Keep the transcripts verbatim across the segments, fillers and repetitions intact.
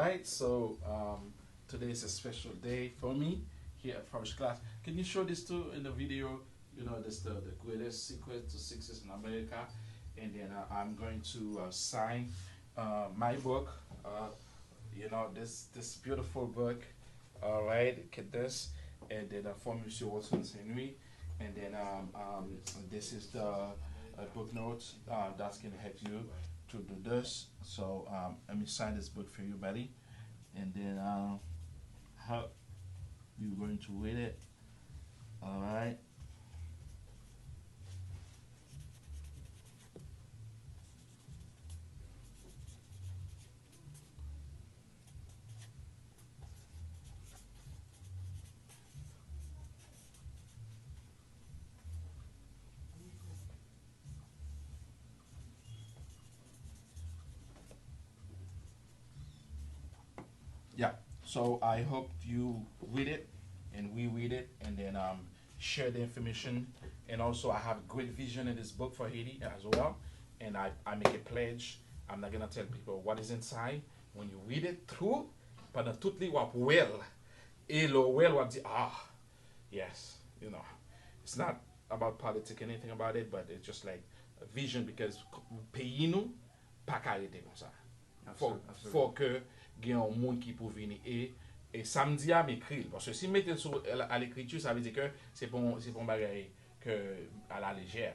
Right, so um, today is a special day for me here at First Class. Can you show this too in the video? You know, this the, the greatest secret to success in America. And then uh, I'm going to uh, sign uh, my book. Uh, you know, this this beautiful book. All right, get this. And then uh, for Monsieur Wilson Saint Louis. And then um, um, this is the uh, book notes uh, that's gonna help you to do this. So um, let me sign this book for you, buddy. And then uh, how you going to read it? All right. Yeah. So I hope you read it and we read it and then um, share the information. And also, I have great vision in this book for Haiti as well. And I, I make a pledge. I'm not gonna tell people what is inside. When you read it through, pandan tout li w ap wè l. E lè w wè l, w ap di, ah, yes, you know. It's not about politics, anything about it, but it's just like a vision because peyi nou pa ka rete konsa. Fò, fò ke gen yon moun ki pou vini e, e sa m di a, m ekri l. Paske si m mete l sou, a lekriti, sa vle di ke se pa yon, se pa yon bagay ke a la lejè.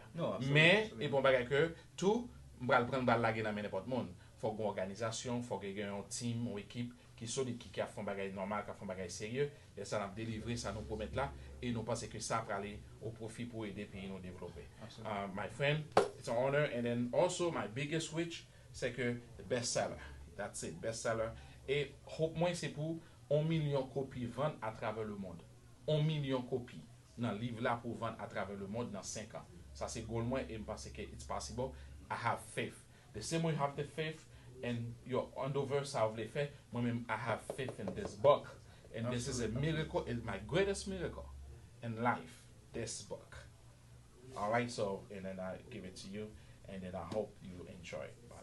Men, e pa yon bagay ke tou, m pral pran l, m pral lage nan men nenpòt moun. Fòk gen òganizasyon, fòk gen yon team, yon ekip ki solid, ki, ki ap fè yon bagay nòmal, k ap fè yon bagay serye. Lè sa n ap delivre sa nou pwomèt la, e nou panse ke sa prale o pwofi pou ede peyi nou devlope. Uh, my friend, it's an honor, and then also my biggest wish, se ke best seller. That's it, best seller. E hope mwen se pou yon milyon kopi vann atravè lemond. Yon milyon kopi nan liv la pou vann atravè lemond nan senk an. Sa se goal mwen e m panse ke it's possible. I have faith. The same way you have the faith and your endeavor sa w vle fè, mwen menm I have faith in this book. And this is a miracle, it's my greatest miracle in life, this book. All right, so, and then I give it to you, and then I hope you enjoy it, Bobby.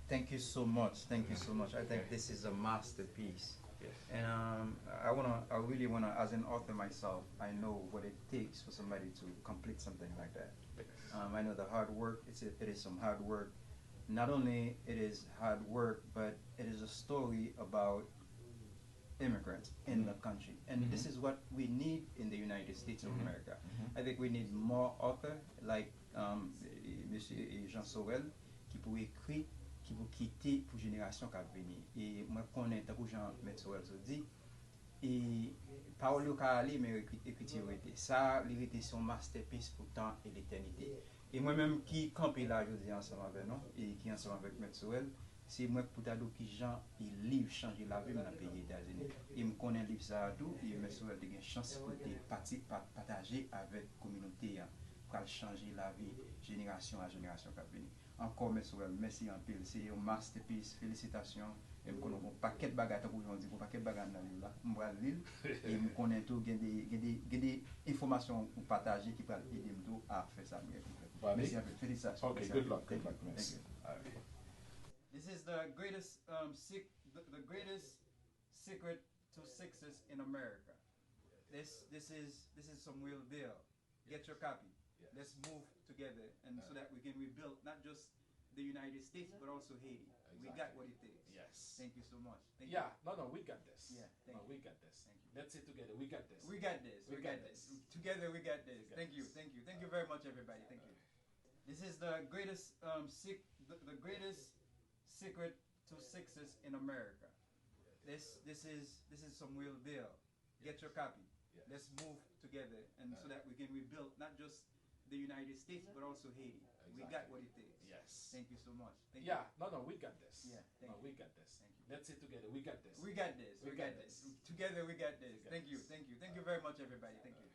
Thank you so much. Thank you so much. I think this is a masterpiece. Yes. And um, I wanna, I really wanna, as an author myself, I know what it takes for somebody to complete something like that. Yes. Um, I know the hard work. It's a, it is some hard work. Not only it is hard work, but it is a story about immigrants in the country. And this is what we need in the United States of America. I think we need more author like um, Mesye Jean Sorel ki pou ekri, ki pou kite pou jenerasyon k ap vini. E mwen konnen, tankou jan Mèt Sorel sot di, e pawòl yo ka ale, men ekri- ekriti yo rete. Sa, li rete se yon masterpiece pou tan e letènite. E mwen menm ki kanpe la jodi a ansanm avè nou, e ki ansanm avèk Mèt Sorel, se mwen k pou ta di w kijan e liv chanje lavi m nan peyi Etazini. E m konnen liv sa a tou, e Mèt Sorel te gen chans pou l te pati, pa- pataje avèk kominote a, pral chanje lavi jenerasyon a jenerasyon k ap vini. Ankò, Mèt Sorel, mèsi anpil. Se yon masterpiece. Felisitasyon. E m konnen w gen yon pakèt bagay, tankou jan w di, gen yon pakèt bagay nan liv la. M pral li l. E m konnen tou, gen de, gen de, gen de enfòmasyon ou pataje ki pral ede m tou a fè sa m gen pou fè. Mèsi anpil. Felisitasyon. Ok, good luck, good luck, mèsi. This is the greatest, um, sec- the, the greatest secret to success in America. This, this is, this is some real deal. Get your copy. Let's move together and so that we can rebuild not just the United States but also Haiti. We got what it takes. Yes. Thank you so much. Thank you. Yeah, no, no, we got this. Yeah, thank you. No, we got this. Thank you. Let's sit together. We got this. We got this. We got this. Together we got this. Thank you. Thank you. Thank you very much, everybody. Thank you. This is the greatest, um, sec- the, the greatest secret to success in America. This, this is, this is some real deal. Get your copy. Let's move together and so that we can rebuild not just the United States but also Haiti. We got what it takes. Yes. Thank you so much. Thank you. Yeah, no, no, we got this. Yeah, thank you. No, we got this. Thank you. Let's sit together. We got this. We got this. We got this. Together we got this. Thank you. Thank you. Thank you very much, everybody. Thank you.